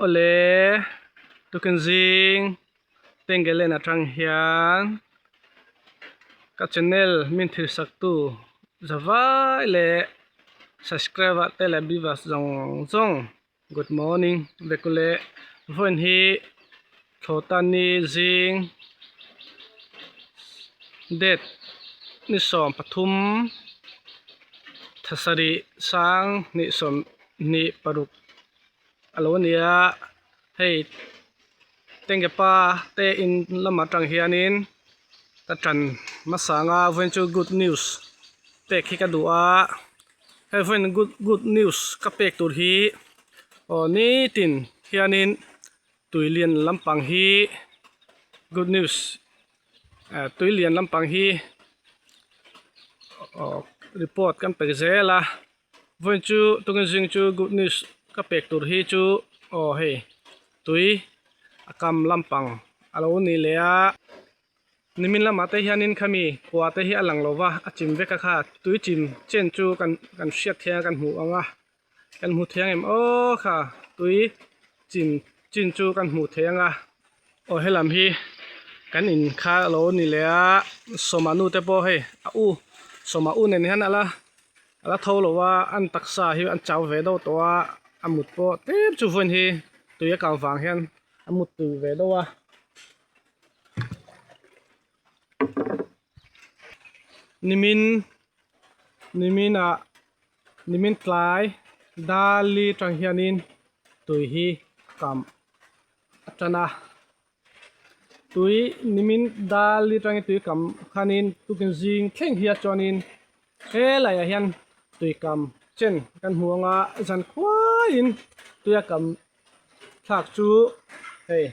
Awle tukin zing Tengelen atang hian ka channel min thirsak tu zavai leh subscriber te leh viewers zawng zawng good morning vek ule vawiin hi thlawhtani zing date ni 13 thasarih sang hnih 26 a lo ni a hei tengge pa te in lam atang hianin ka tan hmasa anga vawiin chu good news pek hi ka duh a hei vawiin good good news ka pek tur hi aw nitin hianin tui lian lampang hi good news eh tui lian lampang hi aw report kan pe zel a. Vawiin chu tungin zing chu good news ka pek tur hi chu aw hei tui a kam lampang a lo ni leh a nimin lamah te hianin khami khua te hi a lang lo va a chim vek a kha tui chim chen chu kan kan hriat thiang a kan hmuh ang a kan hmu thiang em aw kha tui chim chin chu kan hmuh theih ang a aw helam hi kan in kha a lo ni leh a sawma nu te pawh hei a u sawma u nen hian a la a la tho lo a an taksa hi an chau ve deuh tawh a a mut pawh tlem chu vawiin hi tui a kang vang hian a mut tui ve deuh a. Nimin nimin ah nimin tlai dali tang hianin tui hi kam a tan a tui nimin dali tangin tui kam khanin tukin zing thleng hian chuanin helaiah hian tui kam chen kan hmu ang a zan khuaiin tuia kam thlak chu hei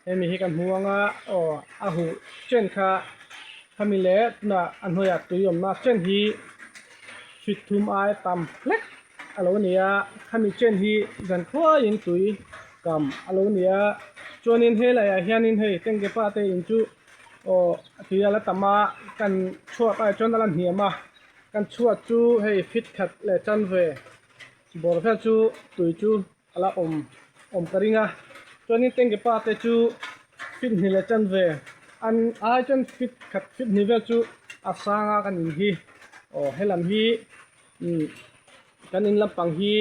hemi hi kan hmu ang a aw a huh chen kha khami leh tunah a hnuaiah tui awmna chen hi feet thum ai tam hlek a lo ni a khami chen hi zan khuaiin tui kam a lo ni a chuanin helaiah hianin hei tengge pa te in chu aw tui a la tam a kan chhuat ah chuan a la hniam a kan chhuat chu hei feet khat leh chanve bawr vel chu tui chu a la awm awm ka ring a chuanin tengge pa te chu feet hnih leh chanve an ai chuan feet khat feet hnih vel chu a sang a kan in hi aw helam hi umm kan in lampang hi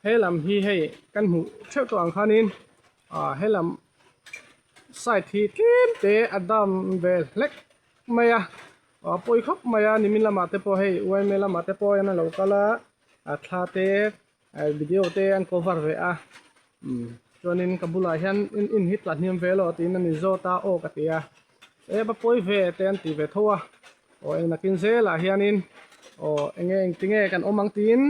helam hi hei kan hmuh theuh tawh ang khanin ah helam side hi tlem te a dam ve hlek mai a a pawi khawp mai a nimin lamah te pawh hei yma lamah te pawh hian a lo kal a a thla te video te an cover ve a umm chuanin ka bulah hian in in hi tla hniam ve lo tiin a ni zawt a aw ka ti a e va pawi ve te an ti ve tho a aw eng nakin zelah hianin aw enge engtinge kan awm ang tiin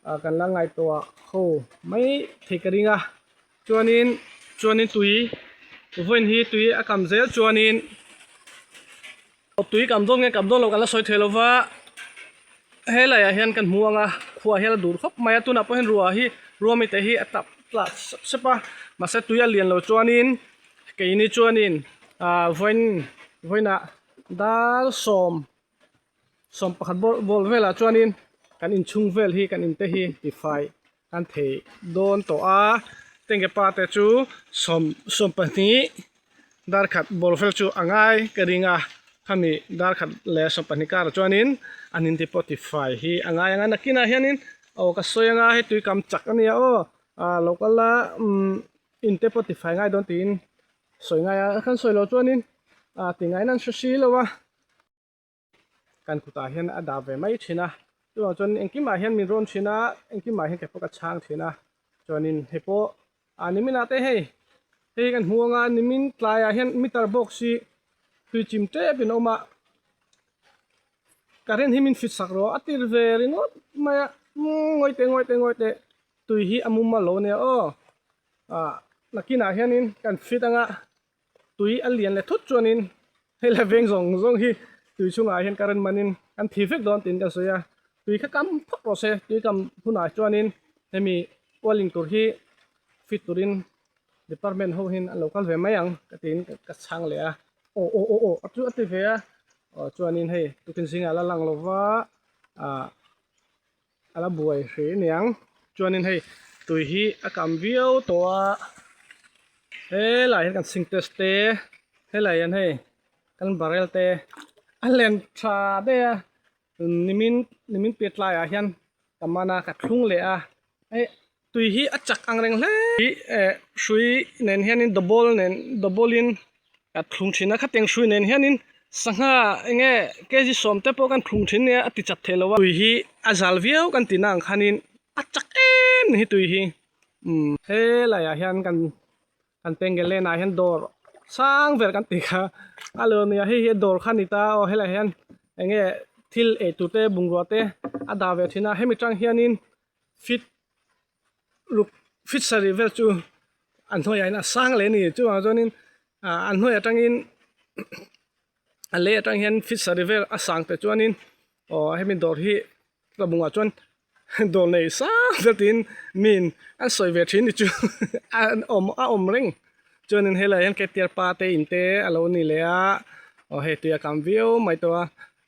ah kan la ngaihtuah ho mai thei ka ring a chuanin chuanin tui vawiin hi tui a kam zel chuanin tui kam dawn nge kam dawn lo kan la sawi thei lo va helaiah hian kan hmu ang a khuah hian a dur khawp mai a tunah pawh hian ruah hi ruah mite hi a tap tla sep sep a mahse tui a lian lo chuanin keini chuanin ah vawiin vawiinah dar sawm 11 bawr bawr velah chuanin kan inchhung vel hi kan inte hi tifai kan thei dawn tawh a tengge pa te chu sawm 12 dar khat bawr vel chu a ngai ka ring a khami dar khat leh 12 karah chuanin an inte pawh tifai hi a ngai ang a nakinah hianin aw ka sawi anga hei tui kam chak ania aw ah lo kal a umm inte pawh tifai ngai dawn tiin sawi ngai a kan sawi loh chuanin ah ti ngaiin an hre si lo a kan kutah hian a dah ve mai thin a chuvang chuan engkimah hian min rawn thin a engkimah hian kei pawh ka chhang thin a chuanin hei pawh ah nimin ah te hei hei kan hmu anga nimin tlaiah hian meter box hi tui chim tep in a awm a current hi min fit sak rawh a tir ve ringawt mai a ngawi teh ngawi teh ngawi teh tui hi a mum a lo nia aw ah nakinah hianin kan fit anga tui a lian leh thut chuanin hei la veng zawng zawng hi tui chungah hian current manin kan thi vek dawn tiin ka sawi a tui kha kam phawt rawh se tui kam hunah chuanin hemi walling tur hi fit turin department ho hian an lo kal ve mai ang ka tiin ka chhang leh a aw aw aw aw a chu a ti ve a aw chuanin hei tukin zingah la lang lova ah a la buai hrih aniang chuanin hei. Tui hi a kam viau tawh a helai hian kan sintex te helai hian hei kan barrel te a len tha daih a nimin nimin piah tlaiah hian ka man a ka thlung leh a hei tui hi a chak ang reng hle eh hrui nen hianin double nen double in ka thlung thin a khatiang hrui nen hianin sangha eng nge kg sawm te pawh kan thlung thin nia a ti chat thei lo a tui hi a zal viau kan tih na ang khanin a chak em ni hi tui hi umm helai ah hian kan kan pengel len ah hian dawr sang vel kan tih kha a lo nia hei hi dawr kha a ni ta aw helai ah hian eng nge thil ei tur te bungrua te a dah ve thin a hemi tang hianin fit ruk fit sarih vel chu an hnuaiah hian a sang leh a ni chuvang chuanin ah an hnuai atangin a lei atang hian fit sarih vel a sang te chuanin aw hemi dawr hi ka bungah chuan dawr nei sang vel tiin miin an sawi ve thin ni chu a awm a awm reng chuanin helaiah hian ketir pa te in te a lo ni leh a aw hei tui a kam viau mai tawh a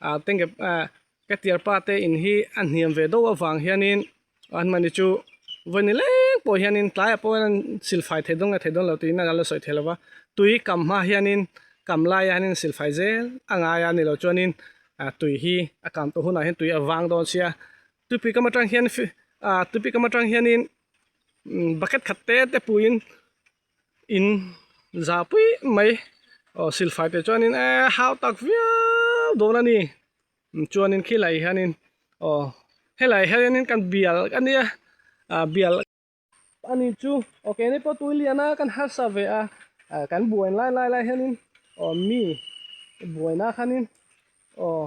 ah tenge ah ketir pa te in hi a hniam ve deuh avang hianin an mahni chu vawi ni leng pawh hianin tlaiah pawh hian an silfai thei dawn nge thei dawn lo tiin an la sawi thei lo va tui kam hma hianin kam laiah hianin silfai zel a ngai a ni lo chuanin ah tui hi a kam tawh hunah hian tui a vang dawn sia tupui kam atang hian ah tupui kam atang hianin bucket khat te te puiin in za pui mai aw silfai te chuanin eh hau tak viau dawn a ni. Chuanin khilai hianin aw helai hianin kan bial a nia ah bial a ni chu aw keini pawh tui lian a kan harsa ve a ah kan buai lai lai lai hianin aw mi buaina khanin aw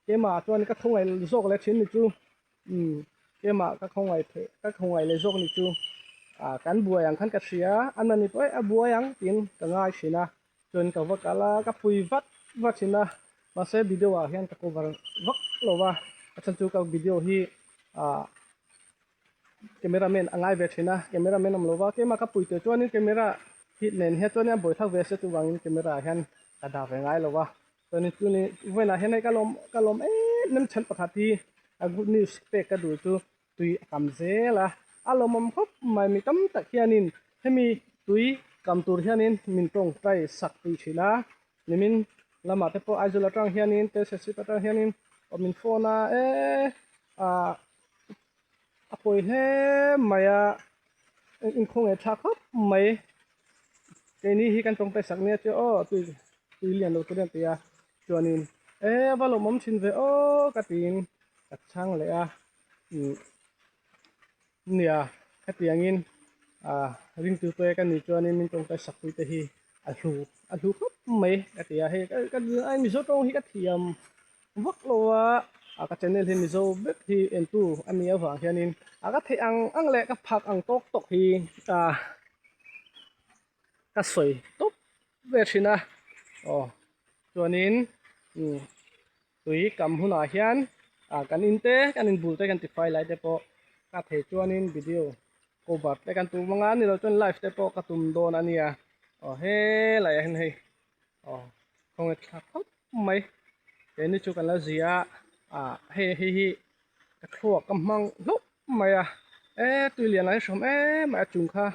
keimah chuan ka khawngaih zawk leh thin ni chu umm keimah ka khawngaih theih ka khawngaih leh zawk ni chu ah kan buai ang khan ka hria a nani pawh eh a buai ang tiin ka ngai thin a. Chuan ka va kal a, ka pui vat vat thin a, mahse video ah hian ka cover vak lo va, a chhan chu ka video hi ah camera man a ngai ve thin a, camera man awm lo va, keimah ka pui tur chuanin camera hi nen hian chuan a buaithlak ve se chuvangin camera ah hian ka dah ve ngai lo va, chuanin chuni vawiinah hian hei ka lawm ka lawm em em chhan pakhat hi a good news pek ka duh chu tui a kam zel a, a lawmawm khawp mai mi tam tak hianin hemi tui kam tur hianin min tawngtai sak tih thin a, nimin lamah te pawh Aizawl atang hianin te Sesip atang hianin aw min phone a e ah a pawi hle mai a inkhawngei thlak khawp mai keini hi kan tawngtai sak nia chu aw tui tui lian lo tur hian ti a chuanin e va lawmawm thin ve aw ka tiin ka chhang leh a. Umm nia hetiangin ah ringtu te ka nih chuanin min tawngtai sak pui te hi a hlu a hlu khawp mai ka ti a hei ka ka mizo tawng hi ka thiam vak lo a ah ka channel hi mizo vek hi entu a nih avang hianin a ka theih ang ang leh ka phak ang tawk tawk hi ah ka sawi tawp ve thin a aw chuanin umm. Tui kam hunah hian ah kan in te kan in bul te kan tifai lai te pawh ka thei chuanin video cover te kan tum anga ni lo chuan live te pawh ka tum dawn a nia aw helai ah hian hei aw khawnge thlak khawp mai keini chu kan la zia a ah hei hei hi ka thluak ka hmang hlauh mai a e tui lian ah hian hrawm em mai a chung kha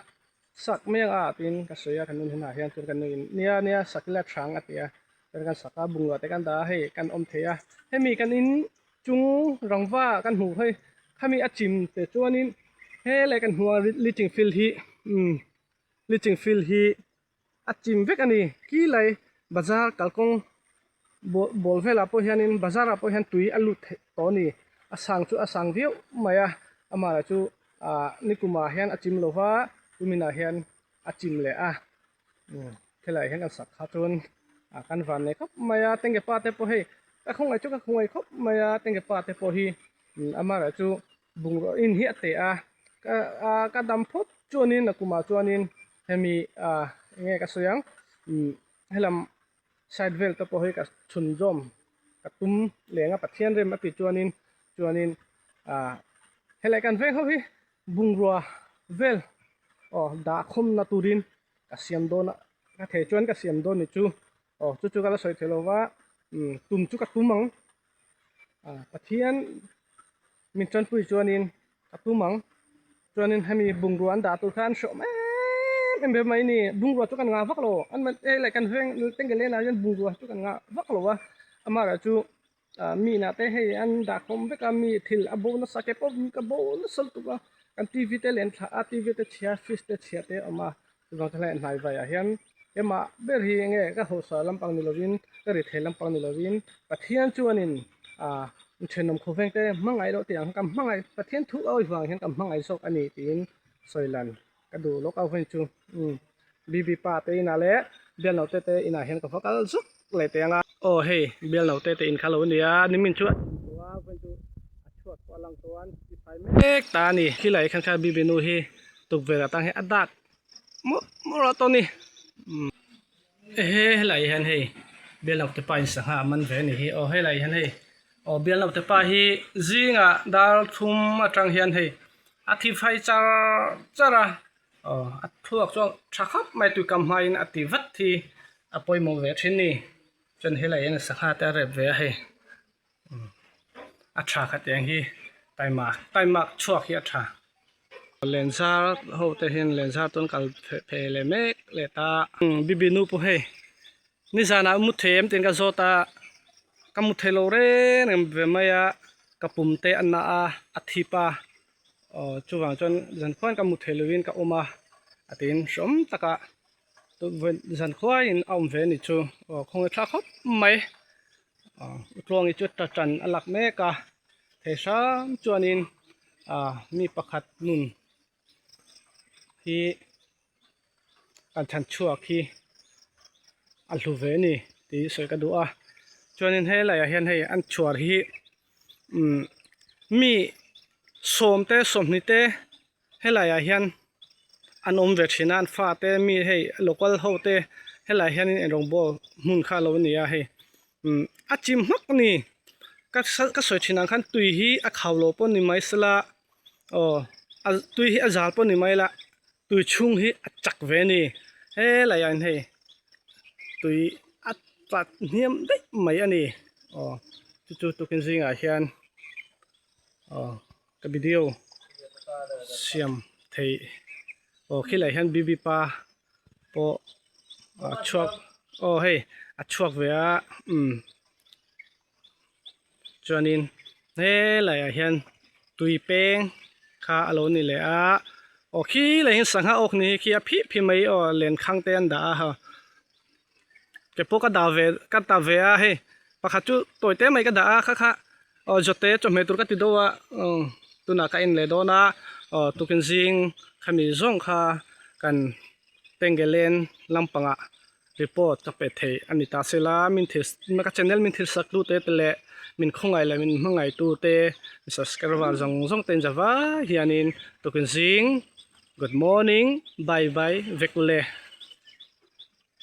sak mai ang a tiin ka sawi a kan nun hunah hian chuan kan nuin nia nia sak ila tha ang a ti a chuan kan sak a bungrua te kan dah a hei kan awm thei a hemi kan in chung rangva kan hmuh hei khami a chim te chuanin helai kan hmuh a leaching field hi umm leaching field hi a chim vek a ni kilai bazar kalkawng bawl bawl velah pawh hianin bazar ah pawh hian tui a lut theih tawh a ni a sang chu a sang viau mai a amah chu ah nikumah hian a chim lova kuminah hian a chim leh a umm helaiah hian kan sak kha chuan ah kan van nei khawp mai a tenge pa te pawh hei ka khawngaih chu ka khawngaih khawp mai a tenge pa te pawh hi amah chu bungraw in hi a teh a ka ah ka dam phawt chuanin a kumah chuanin hemi ah eng nge ka sawi ang umm helam side vel te pawh hi ka chhun zawm ka tum leng a Pathian rem a tih chuanin chuanin ah helai kan veng ho hi bungrua vel aw dah khawmna turin ka siam dawn a ka thei chuan ka siam dawn ni chu aw chu chu ka la sawi thei lo va umm tum chu ka tum ang ah Pathian min tanpui chuanin ka tum ang. Chuanin hemi bungrua an dah tur kha an hreawm em em ve mai ni. Bungrua chu kan ngah vak lo. An hei leh kan veng Tengele-ah hian bungrua chu kan ngah vak lo a. Amaherawhchu mi inah te hei an dah khawm vek a, mi thil a bo nasa ke pawh ka bo nasa lutuk a. Kan T_V te leh an thlah a, T_V te chhia fridge te chhia te a awm a. Chuvang chuan hei hnai vaiah hian keimah ber hi enge ka hausa lampang ni lovin ka ri thei lampang ni lovin Pathian chuanin ah thenawm khawveng te hmangaih loh tih ang kha ka hmangaih Pathian thu awi vang hian ka hmangaih zawk a ni tiin sawi lan ka duh lawk a vawiin chu umm BB pa te inah leh bial naute te inah hian ka va kal zuk leh teh ang a. Aw hei bial naute te in kha lo nia nimin chu a thim tawh a vawiin chu a chhuat pawh a lang tawh a an tifai mek ta a ni khilai khan kha BB nu hi tukverh atang hian a dak mawlh mawlh a tawn ni ehe helai hian hei bial naute pa in sangha a man ve a ni hi aw helai hian hei aw bial naute pa hi zingah dar thum atang hian hei a thi phai char char a aw a thluak chuan tha khawp mai tuikam hmain a ti vat hi a pawimawh ve thin ni chuan helai hian sangha te a rep ve a hei. A tha kha tiang hi taima taimak chhuak hi a tha lenzar ho te hian lenzar chuan kal phe leh mek leh ta bibi nu pawh hei nizanah mu thei em tiin ka zawt a ka mu thei lo reng reng ve mai a ka pum te a na a a thip a aw chuvang chuan zan khuan ka mu thei lovin ka awm a a tiin hreawm taka. Zan khuaiin a awm ve a ni chu aw khawnge thlak khawp mai aw tluangi chu ta tan a lak mek a thei hram chuanin ah mi pakhat nun hi kan chhan chhuak hi a hlu ve a ni tih sawi ka duh a chuanin helaiah hian hei an chhuar hi umm mi sawm te sawmhnih te. Helaiah hian an awm ve thin a an fate mi hei local ho te helaiah hianin eng rawng ball hmun kha a lo ni a hei umm a chim hmak a ni ka ka sawi thin ang khan tui hi a khau lo pawh ni mai sela aw a tui hi a zal pawh ni mai la tui chhung hi a chak ve a ni helaiah hian hei tui a tla hniam daih mai a ni aw chu chu tukin zingah hian aw. Ka video siam theih aw khilai hian BB pa pawh a chhuak aw hei a chhuak ve a umm chuanin helaiah hian tui peng kha a lo ni leh a aw khilai hian sangha awk ni hi khi a phih phih mai aw lenkhang te an dah a ha ke pawh ka dah ve ka ta ve a hei pakhat chu tawi te mai ka dah a kha kha aw zawte chawhmeh tur ka ti deuh a umm tunah ka en leh dawn a aw tukin zing khami zawng kha kan Tengelen lampangah report ka pe thei a ni ta sela min thil ka channel min thil sak tu te te leh min khawngaih leh min hmangaih tu te subscriber zawng zawng te in za vai hianin tukin zing good morning bye bye vek ule.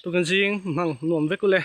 Tukin zing hmang nuam vek ule.